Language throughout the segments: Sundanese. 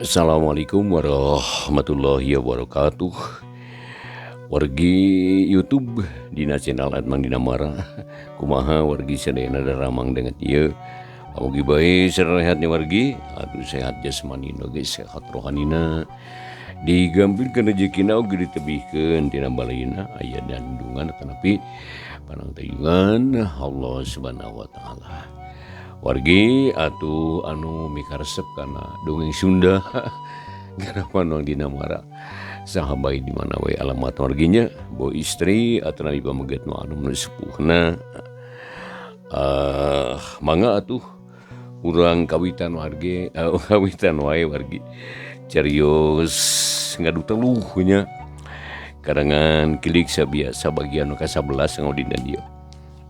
Assalamualaikum warahmatullahi wabarakatuh. Wargi YouTube dina channel Admang Dinamara, kumaha wargi sadayana daramang dengan ieu? Mugi bae sarehatnya wargi. Aduh, sehat jasmanina ge sehat rohanina, digampilkeun rezekina oge ditebihkeun tina balina aya dandungan tetapi panangtayungan Allah Subhanahu wa taala. Wargi atuh anu mikaresep kana dongeng Sunda garapan Mang Dinamara, saha bae di mana we alamat warginya, bo istri atau nabi pameget nu anu sepuhna, mangga atuh urang kawitan wargi, kawitan wae wargi, carios ngadu teluh nya, karangan Kilik Sabiasa bagian nu ka-11 dinten ieu.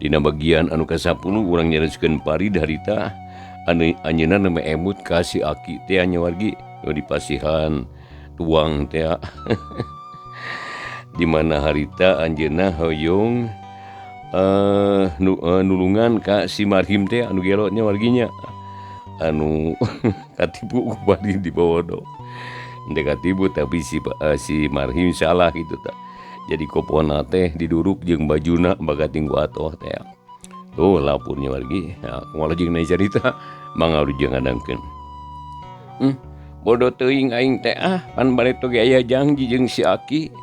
Dina bagian anu ka-10 urang nyariskeun Parid harita anu anjeunna nembe emut ka si aki teh nya wargi, nu dipasihan tuang teh, di mana harita anjeunna hoyong nulungan ka si marhim teh anu gelo nya warginya, anu katipu ku Parid di bodo. Henteu katipu, tapi si marhim salah gitu tah. Jadi kopona teh diduruk jeung bajuna bagating ku atoh teh. Tuh lapurnya wargi. Ya, kumaha jeung carita mangga urang ngadangkeun. Bodoh teuing aing teh ah, pan bareto ge aya janji jeung si aki.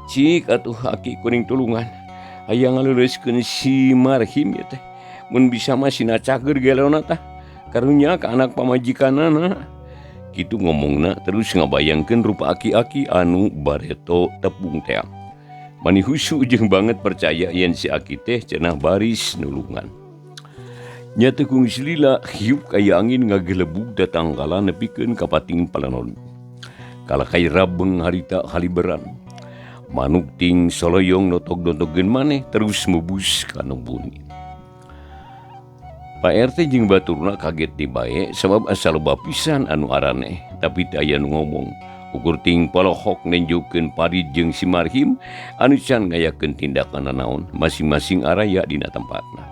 Cik atuh aki kuring tulungan. Hayang ngaleuleuskeun si marhim ieu teh. Mun bisa mah sina cager gelona tah. Karunya ka anak pamajikanana. Kitu ngomongna terus ngabayangkeun rupa aki-aki anu bareto tepung teh. Mani husu jeung banget percaya yen si aki teh cenah baris nulungan. Nya teu kungsi lila hiup kaya angin ngagelebug datangkala nepikeun ka pating palanon. Kalakay rabeng harita haliberan. Manuk ting soloyong notog-notogeun maneh terus mubus kana bumi. Pak RT jeung baturna kaget di bae sabab asa loba pisan anu araneh, tapi teu aya nu ngomong. Ukur ting polohok nenjokeun Parid jeung si marhim anu can ngayakeun tindakan nanaon, masing-masing araya dina tempatna.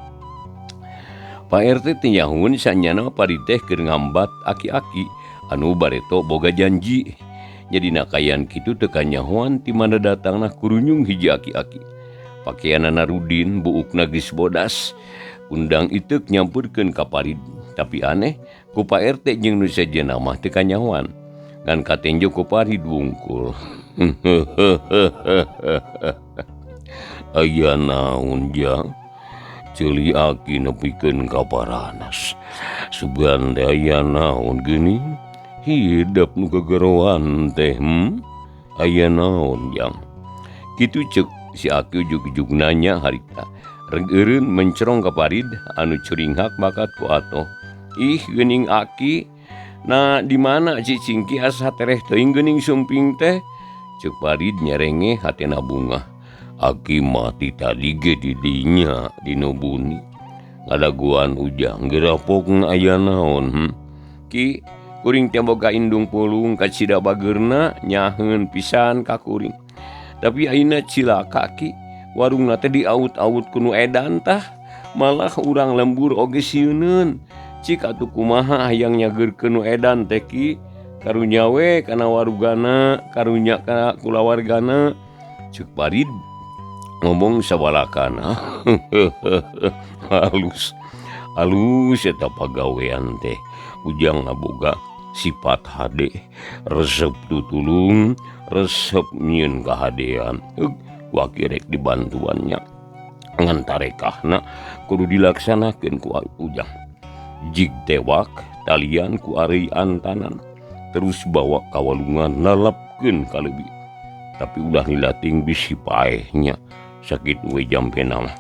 Pak RT teh nyahueun sanyana Parid teh keur ngambat aki-aki anu bareto boga janji. Jadi nakayan kitu teu kanyahoan ti mana datangna kurunyung hiji aki-aki. Pakeanana rudin, buukna geus bodas. Undang iteuk nyampurkeun ka Parid, tapi aneh ku Pak RT jeung nu sejenna mah teu kanyahoan. Ngan katenjo ku Parid wungkul. Aya naon jang? Ceuli aki nepikeun ka paranas. Sugan teh aya naon geuning? Hidep nu gegeroan teh, Aya naon jang? Kitu ceuk si aki ujug-ujug nanya harita. Reg eureun mencerong ka Parid anu curinghak bakat ku atoh. Ih geuning aki, nah di mana cicingki asa tereh teuing geuning sumping teh? Ceuk Parid nyerenge hatena bungah. Aki mati tadi ge di dinya dina buni. Ngadaguan ujang gerapokna aya naon? Ki, kuring teh boga indung pulung kacida bageurna nyaheun pisan ka kuring. Tapi ayeuna cilaka ki, warungna teh diaut-aut ku nu edan tah, malah urang lembur oge sieuneun. Cik atuh kumaha hayang nyageurkeun nu edan teh ki? Karunya we kana warugana, karunya ka kulawargana. Ceuk Parid ngomong sabalakana. Halus. Halus eta pagawean teh. Ujang ngaboga sifat hade, resep tutulung, resep nyieun kahadean. Ku rek dibantuannya. Ngan tarekahna kudu dilaksanakeun ku ujang. Jig tewak talian ku arei antanan, terus bawa ka walungan lalapkeun ka leuwi. Tapi ulah nilating bisi paehnya sakitu we jampena mah.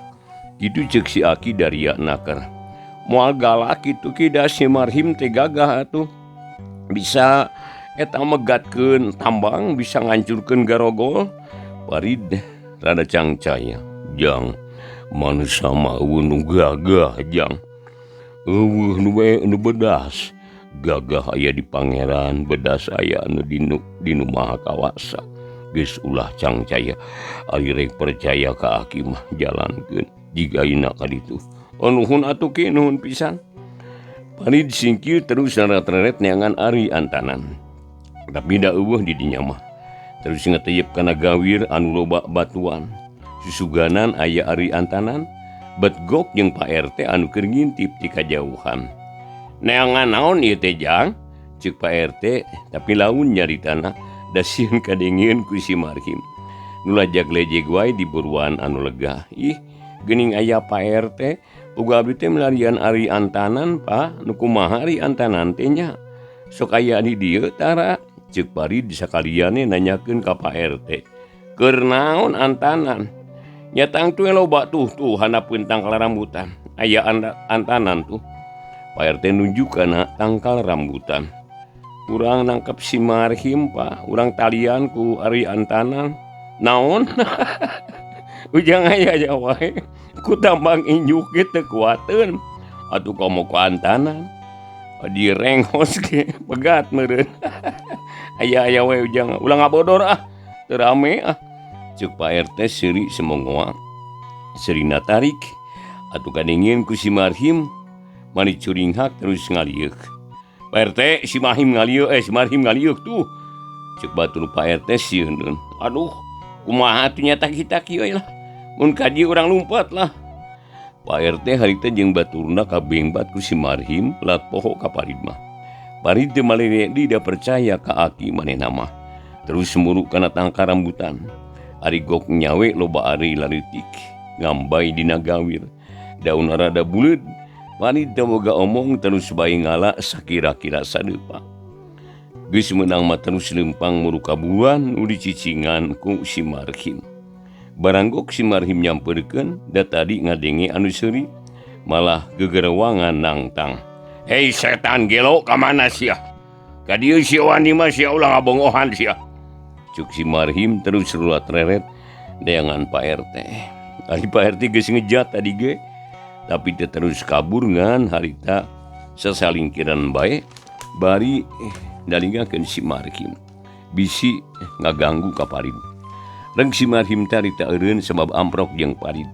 Kitu ceuk si aki daria naker. Moal galak kitu ki da si marhim teh gagah atuh. Bisa eta megatkeun tambang, bisa ngancurkeun garogol. Parid rada cangcaya. Jang manusia mah eueuh nu gagah jang. Eueuh nu bedas. Gagah aya di pangeran, bedas aya anu dinu maha kawasa. Geus ulah cangcaya. Ari rek percaya ka aki mah jalankeun jiga ayeuna ka ditu. Oh, nuhun atuh ki, nuhun pisan. Parid singkir terus naratret neangan ari antanan. Tapi da eueuh di dinya mah. Terus ngeteyep kana gawir anu loba batuan. Susuganan aya ari antanan, bet gok jeung Pak RT anu keur ngintip ti kajauhan. Neangan naon ieu teh Jang? Ceuk Pak RT, tapi laun nyaritana da sieun kadengieun ku si Marhim. Nu lajag-lejeg wae di buruan anu lega. Ih, geuning aya Pak RT, uga abdi teh milarian ari antanan, Pak. Nu kumaha ari antanan teh nya? Sok aya di dieu tara? Ceuk Parid sakaliane nanyakeun ka Pak RT. Keur naon antanan? Nya tangtu loba tuh tuh handapeun tangkal rambutan. Aya antanan tuh. Pak RT nunjuk kana tangkal rambutan. Urang nangkep si Marhim, Pak. Urang talian ku ari antanan. Naon? Ujang aya aya wae. Ku tambang injuk ge teu kuateun. Atuh komo ku antanan. Direngos ge pegat meureun. Aya aya wae ujang. Ulah ngabodor ah. Teu rame ah. Ceuk Pak RT seuri semongoa. Seurina tarik. Atuh kadengieun ku si Marhim. Mani curinghak terus ngalieuk. Pak RT si Marhim ngalieuk, si Marhim ngalieuk tuh. Ceuk batur Pak RT sieun. Aduh, kumaha atuh nya taki-taki we lah. Mun ka dieu urang lumpat lah. Pak RT harita jeung baturna kabengbat ku si Marhim lat poho ka Parid mah. Parid teu malele deui da percaya ka aki manehna mah. Terus muru kana tangkal rambutan. Ari gok nyawe loba ari lareutik ngambai dina gawir. Daun rada buleud. Parid teu boga omong terus bae ngala sakira-kira sadeupa. Geus meunang mah terus leumpang muru kaburuan nu dicicingan ku si Marhim. Baranggok si Marhim nyamperkeun da tadi ngadenge anu seuri malah gegerewangan nangtang. Hei setan gelo ka mana sia? Ka dieu sia wani mah sia ulah ngabongohan sia. Cuk si Marhim terus rulat reret deangan Pak RT. Ari Pak RT geus ngejat tadi ge, tapi teu terus kabur ngan harita sasalingkiran bae bari dalingakeun si Marhim. Bisi ngaganggu ka Parid. Reng si Marhim tarita eureun sabab amprok jeung Parid.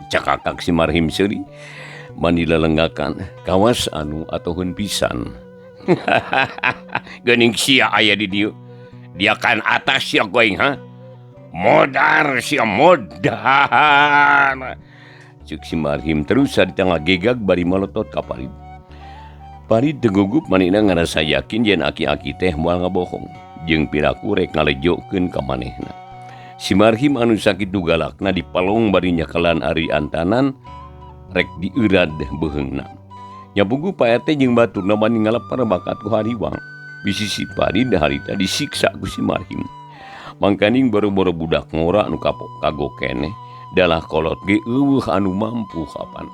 Cakakak si Marhim seuri mani lelenggakan kawas anu atoheun pisan. Geuning sia aya di dieu. Dia kan atas sia going ha. Modar sia modar. Ceuk si Marhim terus harita ngagegag bari malotot ka Parid. Parid teu gugup manehna ngarasa yakin yen aki-aki teh moal ngabohong jeung piraku rek ngalejokeun ka manehna. Si Marhim anu sakitu galakna dipalong bari nyakalan ari antanan rek dieurat beuheungna. Nya puguh Pak RT jeung baturna bani ngalepar bakat ku hariwang. Bisi si Parid harita disiksa ku si Marhim. Mangkaning boro-boro budak ngora anu kapok kagok keneh dalah kolot ge eueuh anu mampu kapan.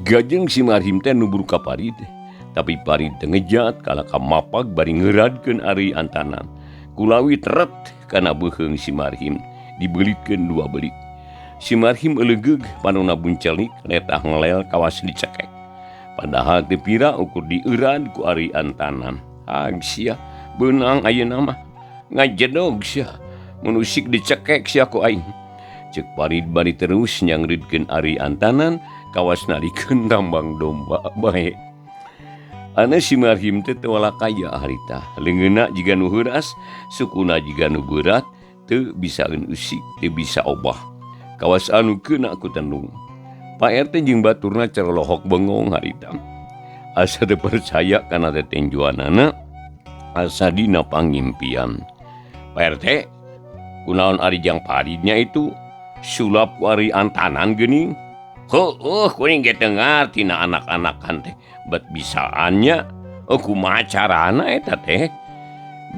Gajeng si Marhim teh nubur ka Parid, tapi Parid teh ngejat kalah ka mapag bari ngeuradkeun ari antanan. Kulawi teret kana beuheung si Marhim dibelitkeun dua belit. Si Marhim eulegeug panonna buncelik letah ngelel kawas dicekek. Padahal teu pira ukur dieuran ku ari antanan. Ag sia beunang ayeuna mah ngajedog sia mun usik dicekek sia ku aing. Ceuk Parid bari terus nyangreudkeun ari antanan kawas narikeun tambang domba bae. Ane si Marhim teh teu walakaya harita. Leungeunna jiga nu heuras, sukuna jiga nu beurat, teu bisaeun usik, teu bisa obah. Kawas anu keuna ku tenung. Pak RT jeung baturna cerolohok bengong harita. Asa teu percaya kana tetenjuanana, asa dina pangimpian. Pak RT, kunaon ari jang Paridnya itu sulap ku ari antanan geuning? Heueuh, kuring ge teu ngarti na anak-anakan teh. Bet bisaannya, kumaha carana eta teh?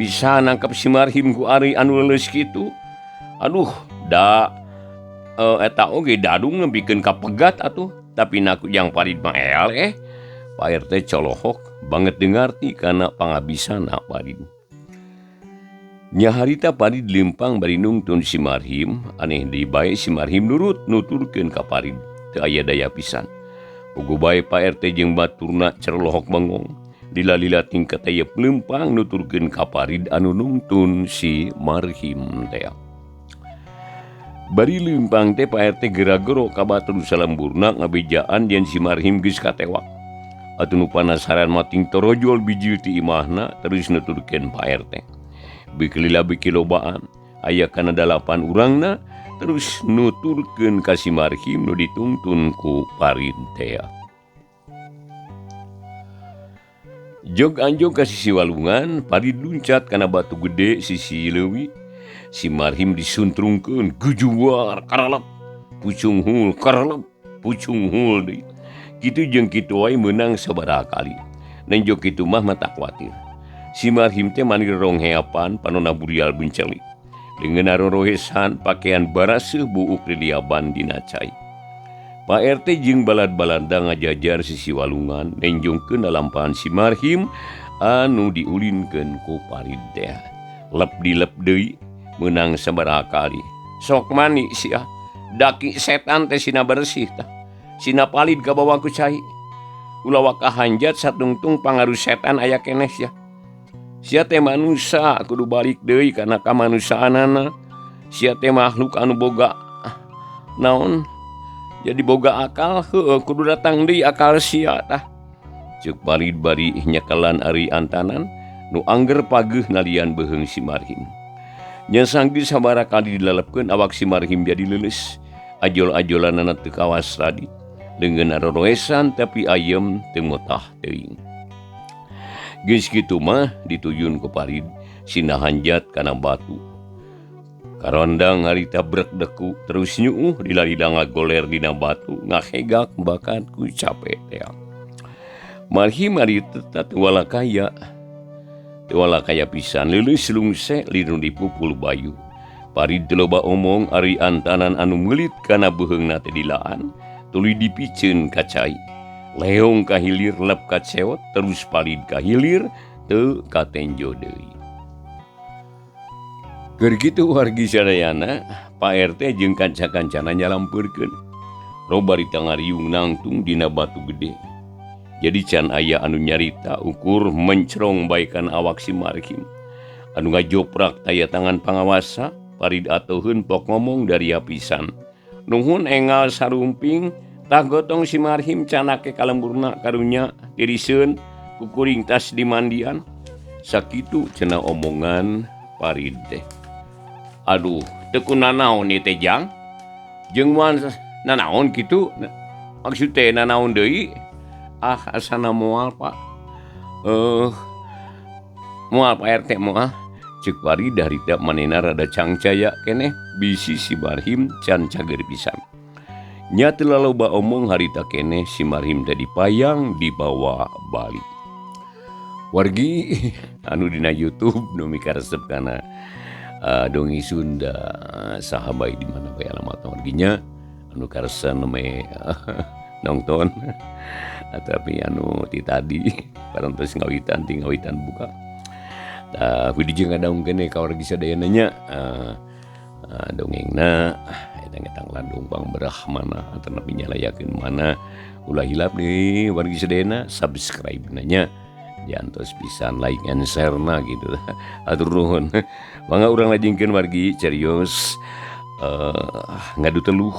Bisa nangkep si Marhim ku ari anu leuleus kitu. Aduh, da eta oge dadung nepikeun ka pegat atuh. Tapi naku jang Parid mah eleh. Pak RT colohok banget teu ngarti kana pangabisana Parid. Nya harita Parid leumpang bari nungtun si Marhim, aneh deui bae si Marhim nurut nuturkeun ka Parid. Teu aya daya pisan. Puguh bae Pak RT jeung baturna cerolohok bengong. Lila-lila tingkat tayep leumpang nuturkeun ka Parid anu nungtun si Marhim teh. Bari leumpang teh Pak RT gera-gero ka batur salemburna ngabejaan yen si Marhim geus katewak. Atuh nu panasaran mah ting torojol bijil ti imahna terus nuturkeun Pak RT. Beuki lila beuki lobaan aya kana 8 urangna terus nuturkeun ka si Marhim nu ditungtun ku Parid teh. Jog anjog ka sisi walungan, Parid luncat kana batu gede sisi leuwi. Si Marhim disuntrungkeun gujuar karalep pucunghul karalep pucunghul deui. Kitu jeung kitu wae meunang sabaraha kali. Nenjo kitu mah mata kuatir. Si Marhim teh manir rong heapan panona burial buncelik. Leungeun arorohesan pakaian baraseuh buuk liliaban dina cai. Pak RT jeung balad-balada ngajajar sisi walungan nenjongkeun lalampahan si Marhim anu diulinkeun ku Parid teh. Lep dilep deui meunang sabaraha kali. Sok mani sia. Daki setan teh sina bersih tah. Sina palid kabawa ku cai. Ulah waka hanjat satungtung pangaruh setan aya keneh sia. Sia teh manusa kudu balik deui kana kamanusaanana. Sia teh makhluk anu boga naon? Jadi boga akal heueuh kudu datang deui akal sia tah. Ceuk Parid bari nyekelan ari antanan nu angger pageuh nalian beuheung si Marhim. Nya sanggeus sabaraha kali dilelepkeun awak si Marhim jadi leuleus. Ajol-ajolanana teu kawas radi. Leungeun aroroesan tapi ayem teu motah teuing. Geus kitu mah dituyun ku Parid sina hanjat kana batu. Karondang harita brek deku terus nyuuh dilalila ngagoler dina batu ngahegak bakat ku capek teh. Marhim ari tetap walakaya. Teu walakaya pisan leuleus lungse linu dipupul bayu. Parid teu loba omong ari antanan anu meulit kana beuheungna teh dilaan tuluy dipiceun ka cai. Leong ka hilir lep ka cewot terus palid ka hilir teu katenjo deui. Keur kitu wargi sadayana Pak RT jeung kanca-kancana nyalampeurkeun. Loba ditangariung nangtung dina batu gede. Jadi can aya anu nyarita ukur mencrong baekan awak si Marhim. Anu ngajoprak taya tangan pangawasa, Parid atuheun pok ngomong dari pisan. Nuhun engal sarumping tah gotong si Marhim canake kalemburna karunya diriseun kukuring tas di mandian. Sakitu cenah omongan Parid teh. Aduh, teu kunanaon ieu teh jang? Jeung moal nanaon kitu? Maksud teh nanaon deui? Ah, asana moal, Pak. Moal Pak RT moal. Ceuk Parid harita manehna rada cangcaya keneh bisi si Marhim can cager pisan. Nya teu laloba omong harita keneh si Marhim teh dipayang dibawa balik. Wargi anu dina YouTube nu mikaresep kana dongeng Sunda saha bae di mana bae alamat warginya anu karesa neme nonton tapi anu ti tadi parantos ngawitan ti ngawitan buka. Tah hiji ngadaungkeun ka wargi sadayana nya dongengna eta ngetang landung pangberah mana atanapi nyalayakeun mana ulah hilap deui wargi sadayana subscribe na nya diantos pisan like and share na gitu. Atur nuhun. Mangga urang lajengkeun wargi cerios ngadu teluh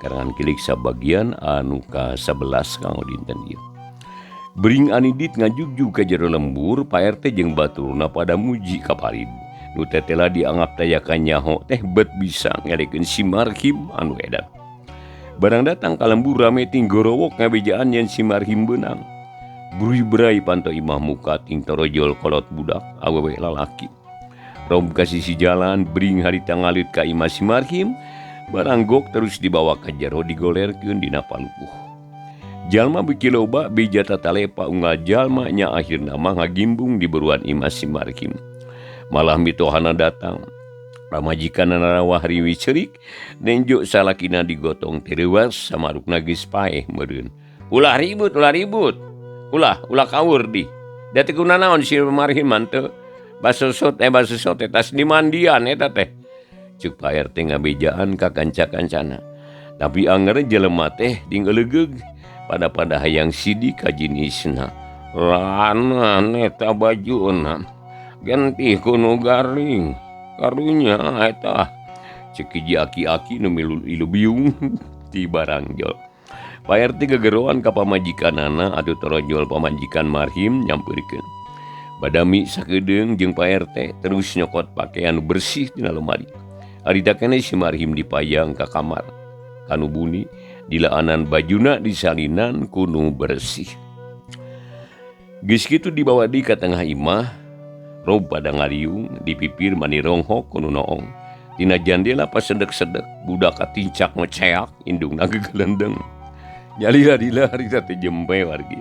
karangan kilik sabagian anu ka-11 kanggo dinten ieu. Bering anidit ngajugjug ka jero lembur, Pak RT jeung baturna pada muji ka Parid. Nu tetela dianggap taya kanyaho teh bet bisa ngelekeun si Marhim anu edan. Barang datang ka lembur rame ting gorowok ngabejaan yen si Marhim beunang. Bruy-bray panto imah muka ting torojol kolot budak awewe lalaki. Rom ka sisi jalan bering harita ngalit ka imah si Marhim, barang gok terus dibawa ka jero digolerkeun dina palupuh. Jalma beuki loba beja tatalepa unggal jalma nya akhirna mah ngagimbung di beruan imah si Marhim. Malah mitohana datang. Pamajikanna narawah riwi cerik, nenjo salakina digotong teu reuas samarukna geus paeh meureun. Ulah ribut, ulah ribut. Ulah, ulah kawur di. Da teu kunanaon si Marhim mah teu basosot basosot teh tas dimandian eta teh. Ceuk Pak RT ngabejaan ka kanca-kancana. Tapi anger jelema teh dingeulegeug pada-pada hayang sidik ka jinisna. Lanan eta bajuna ganti ku nu garing. Karunya eta. Ceuk hiji aki-aki nu milu ilu biung ti barangjol. Pak RT gegeroan ka pamajikanana atuh torojol pamajikan Marhim nyampeurkeun. Badami sakedeung jeung Pak RT terus nyokot pakaian bersih tina lemari. Harita keneh si Marhim dipayang ka kamar. Kanu buni dilaanan bajuna disalinan kunu bersih. Geus kitu dibawa deui ka tengah imah, rob pada ngaliung di pipir mani ronghok kunu noong. Tina jandela pasedek-sedek budak katincak ngeceak indungna gegelendeng. Nyalila-lila harita teh jempe wargi.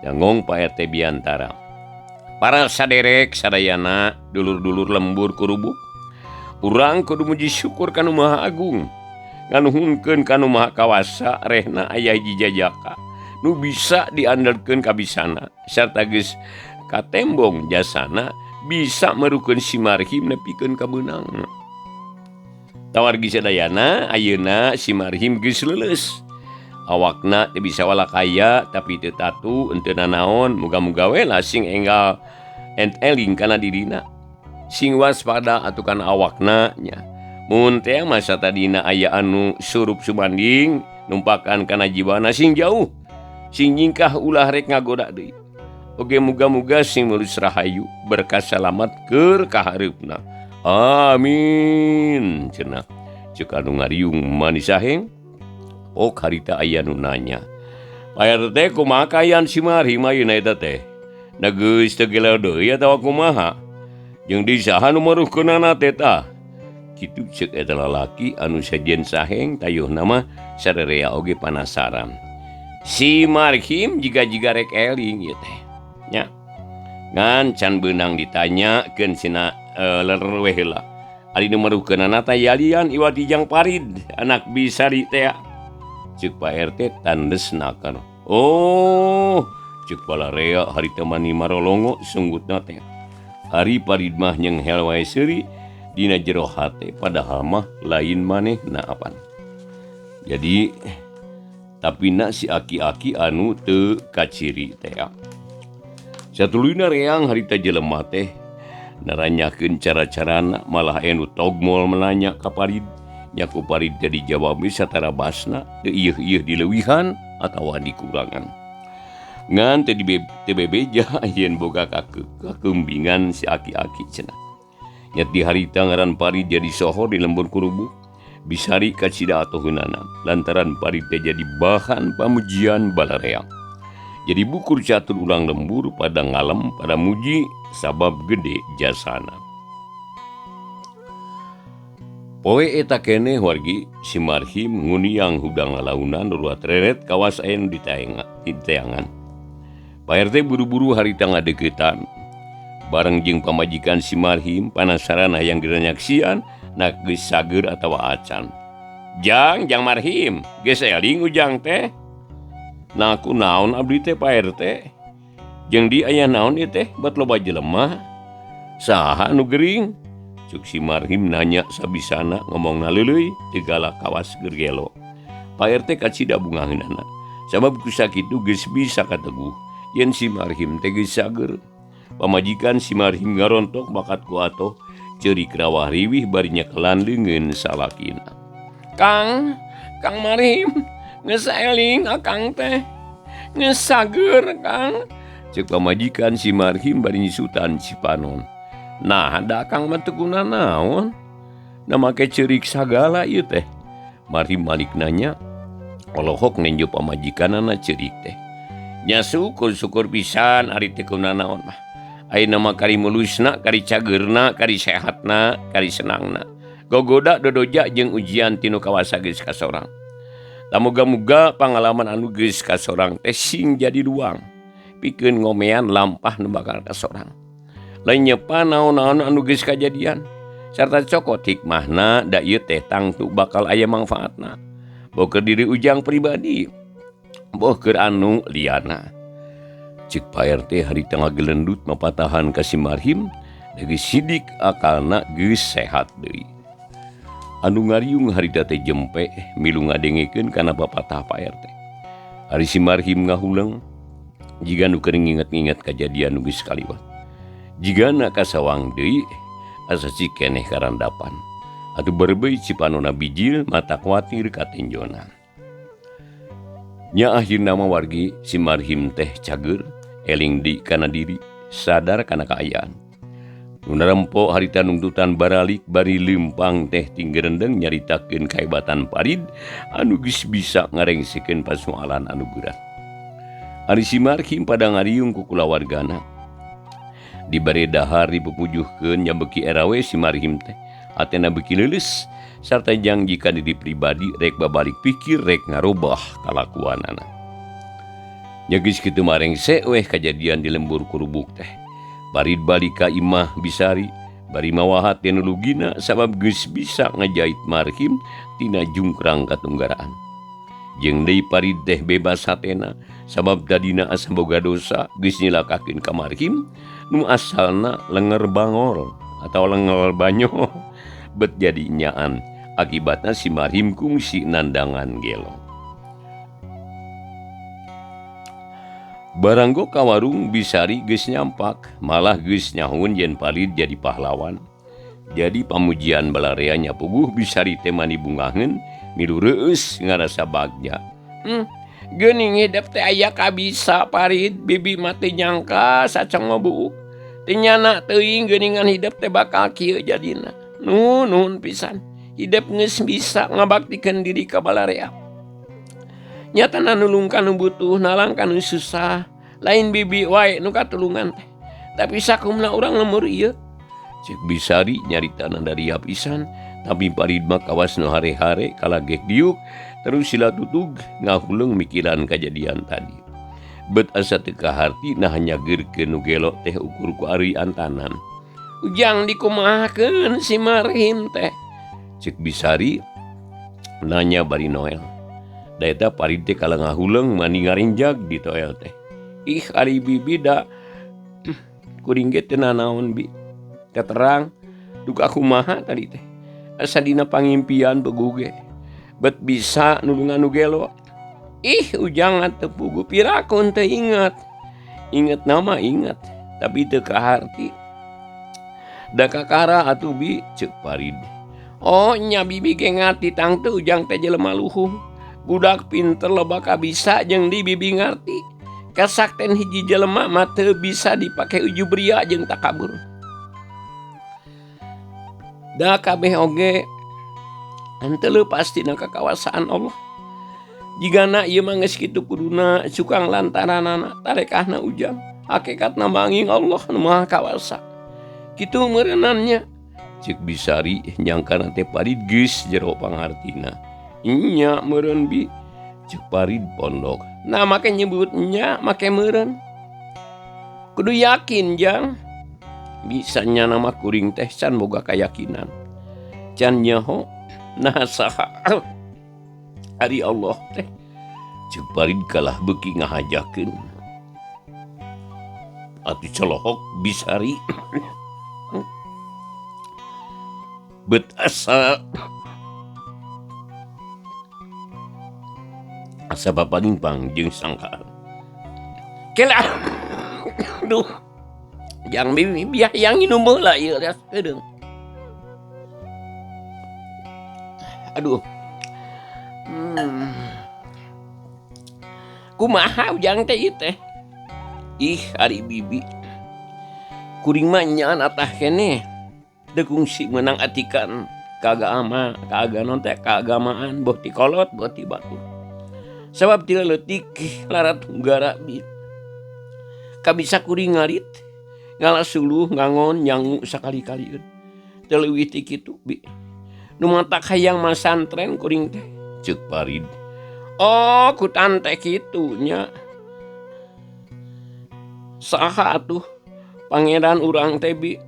Jangong Pak RT biantara. Para saderek sadayana dulur-dulur lembur kurubuk. Urang kudu muji syukur ka Nu Maha Agung. Nganuhunkeun ka Nu Maha Kawasa rehna aya hiji jajaka nu bisa diandalkeun kabisana sarta geus katembong jasana bisa merukeun si Marhim nepikeun ka beunang. Tawargi sadayana ayeuna si Marhim geus leuleus. Awakna teu bisa walakaya tapi teu tatu henteu nanaon muga-muga we lah sing enggal eling kana dirina. Sing waspada atuh kana awakna nya. Mun teh masa tadina aya anu surup sumanding numpakan kana jiwana sing jauh. Sing nyingkah ulah rek ngagoda deui. Oge muga-muga sing mulus rahayu berkah salamat keur kahareupna. Amin. Cenah ceuk anu ngariung manisaheng. Oh harita aya nu nanya. Pak RT kumaha kaayaan si Marhim ayeuna eta teh? Da geus teu gelo deui atawa kumaha? Jeung di saha nu maruhkeunana teh tah? Kitu ceuk eta lalaki anu sejen saheng tayuhna mah sarerea oge panasaran. Si Marhim jiga-jiga rek eling ieu teh. Nya. Ngan can beunang ditanyakeun sina lerweh heula. Ari nu maruhkeunana teh yalian iwati jang Parid anak Bisari teh. Ceuk Pak RT tandesna kana. Oh, ceuk balarea harita mani marolongo sunggutna teh. Ari Parid mah nyenghel wae seuri dina jero hate padahal mah lain manehna apan. Jadi tapi na si aki-aki anu teu kaciri teh. Satuluyna reang harita jelema teh naranyakeun cara-carana malah anu togmol menanya ka Parid. Nyaku Parid teh dijawab satara basna teu ieuh-ieuh dileuwihan atawa dikurangan. Ngan teu bebeja yen boga kakembingan si aki-aki cenah. Nya ti harita ngaran Parid jadi sohor di lembur kurubuk. Bisari kacida atoheunana lantaran Parid teh jadi bahan pamujian balarea. Jadi bukur catur urang lembur pada ngalem pada muji sabab gede jasana. Poe eta keneh wargi si Marhim nguniang hudang lalaunan ruat reret kawas aya nu diteangan. Pak RT buru-buru harita ngadeukeutan. Bareng jeung pamajikan si Marhim panasaran hayang diranyaksian nak geus sageur atawa acan. Jang, jang Marhim, geus eling ujang teh. Nah ku naon abdi teh Pak RT? Jeung di aya naon ieu teh bat loba jelema? Saha nu gering? Cuk si Marhim nanya sabisana ngomongna leuleuy teu galak kawas keur gelo. Pak RT kacida bungaheunana. Sabab ku sakitu geus bisa kateguh yen si Marhim teh geus sageur. Pamajikan si Marhim ngarontok bakat ku atoh ceurik rawah riwih bari nyekelan leungeun salakina. Kang, Kang Marhim, geus eling akang teh. Geus sageur, Kang. Ceuk pamajikan si Marhim bari nyusutan cipanon. Nah, da akang mah teu kunanaon. Da make ceurik sagala ieu teh. Marhim malik nanya, olohok nenjo pamajikanana ceurik teh. Nya syukur-syukur pisan ari teu kunanaon mah. Ayeuna mah kari mulusna, kari cageurna, kari sehatna, kari senangna. Gogoda dodoja jeung ujian tinu kawasa geus kasorang. Tamuga-muga pangalaman anu geus kasorang teh sing jadi luang. Pikeun ngomean lampah nu bakal kasorang. Lain nyepa naon-naon anu geus kajadian sarta cokot hikmahna da ieu teh tangtu bakal aya mangfaatna. Boh keur diri ujang pribadi, boh keur anu liana. Ceuk Pak RT harita ngagelendut mapatahan ka si Marhim, da geus sidik akalna geus sehat deui. Anu ngariung harita teh jempe milu ngadengekeun kana papatah Pak RT. Ari si Marhim ngahuleng jiga nu keur nginget-nginget kajadian nu geus kaliwat. Jigana kasawang deui asa cikeneh karandapan. Atuh berbei cipanona bijil mata kuatir katinjona. Nya akhirna mah wargi si Marhim teh cager eling di kana diri sadar kana kaayaan. Nu narempo harita nungtutan baralik bari leumpang teh tinggerendeng nyaritakeun kahebatan Parid anu geus bisa ngarengsekeun pasoalan anu berat. Ari si Marhim pada ngariung ku kulawargana. Dibere dahar dipupujuhkeun nya beuki era we si Marhim teh hatena beuki leuleus sarta janji ka diri pribadi rek babalik pikir rek ngarobah kalakuanana. Nya geus kitu marengse weh kajadian di lembur kurubuk teh. Parid balik ka imah Bisari bari mawa hate nu lugina sabab geus bisa ngajait Marhim tina jungkrang katunggaraan. Jeung deui Parid teh bebas hatena sabab tadina asa boga dosa geus nyilakakeun ka Marhim nu asalna lenger bangor atau lenger banyo bet jadi nyaan. Akibatna si Marhim kungsi nandangan gelo. Baranggo ka warung Bisari geus nyampak, malah geus nyahueun yen Parid jadi pahlawan. Jadi pamujian balarea nya puguh Bisari teh mani bungaheun milu reueus ngarasa bagja. Geuning hidep teh aya kabisa Parid, bibi mah teu nyangka sacongo buuk. Teu nyana teuing geuningan hidep teh bakal kieu jadina. Nuhun nuhun pisan. Hidep geus bisa ngabaktikeun diri ka balarea. Nyatana nulung ka nu butuh, nalang ka nu susah. Lain bibi wae nu katulungan teh. Tapi sakumna urang lemur ieu. Cek Bisari nyaritana daria pisan, tapi Parid mah kawas nu hare-hare kalagek diuk terus sila tutug ngahuleung mikiran kajadian tadi. Bet asa teu kaharti nah nyageurkeun nu gelo teh ukur ku ari antanan. Ujang dikumahakeun si Marhim teh. Cek Bisari nanya bari Noel. Da eta Parid teh kala ngahuleung mani ngarinjag di toel teh. Ih ari bibi da kuring ge teu nanaon bi. Teu terang duka kumaha tadi teh. Asa dina pangimpian beguh ge. Bet bisa nulungan nu gelo. Ih ujang teu puguh pirakun teu ingat. Inget nama ingat tapi teu kaharti. Da kakara atuh bi ceuk Parid. Oh nya bibi ge ngarti tangtu ujang teh jelema luhung. Budak pinter loba kabisa jeung di bibi ngarti. Kasakten hiji jelema mah teu bisa dipake ujub ria jeung takabur. Da kabeh oge henteu leupas tina kakawasaan Allah. Jigana ieu mah geus kitu kuduna cukang lantaranana tarekahna ujang. Hakikatna manging Allah nu Maha Kawasa. Kitu meureunannya. Ceuk Bisari nyangkana teh Parid geus jero pangartina. Nya meureun bi ceuk Parid pondok. Nah make nyebut nya make meureun. Kudu yakin jang. Bisa nya nama kuring teh can boga kayakinan. Can nyaho nah saha ari Allah teh. Ceuk Parid kalah beuki ngahajakeun. Atuh colohok Bisari. Bet asa asa bapanimpang jeung sangkaan. Kela. Duh. Jang bibi biah yang nginum heula ieu ras heudeung. Aduh. Kumaha ujang teh ieu teh? Ih ari bibi. Kuring mah nyaan atah keneh. Teu kungsi meunang atikan kaagama, kaaganon teh kaagamaan boh ti kolot boh ti batur. Sabab ti leutik larat tunggara bi. Kabisa kuring ngarit ngala suluh ngangon nyangu sakali-kalieun. Teu leuwih ti kitu bi. Nu matak hayang masantren kuring teh ceuk Parid. Oh kutan teh kitu nya. Saha atuh pangeran urang teh bi.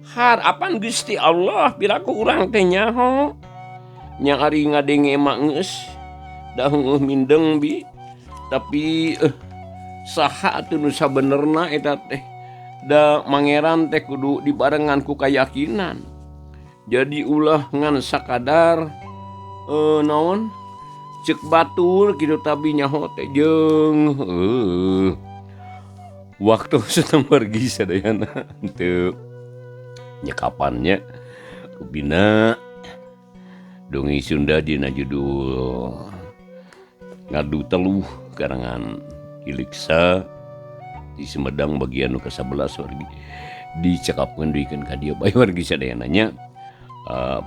Har apan Gusti Allah piraku urang teh nyaho. Nya ari ngadenge mah geus da heueuh mindeng bi. Tapi saha atuh nu sabenerna eta teh. Da mangeran teh kudu dibarengan ku kayakinan. Jadi ulah ngan sakadar naon ceuk batur kitu tabi nyaho teh jeung waktu sedang pergi sadayana teu nyekapannya rupina dongeng Sunda dina judul Ngadu Teluh karangan Ki Leksa di Sumedang bagian nu ka-11 wargi dicekapkeun duikeun ka dieu bae wargi sadayana nya.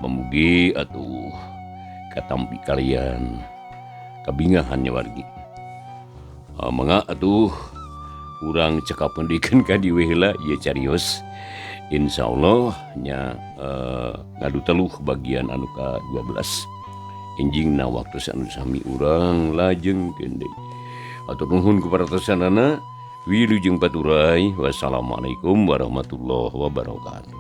Pamugi atuh katampi kalian kabingahan nya wargi. Mangga atuh urang cekapkeun duikeun ka dieu we heula ieu carios. Insyaallah nya Ngadu Teluh bagian anu ka-12 enjingna waktu anu sami urang lajengkeun deui. Hatur nuhun ku paratosanana. Wilujeng paturay. Wassalamualaikum warahmatullahi wabarakatuh.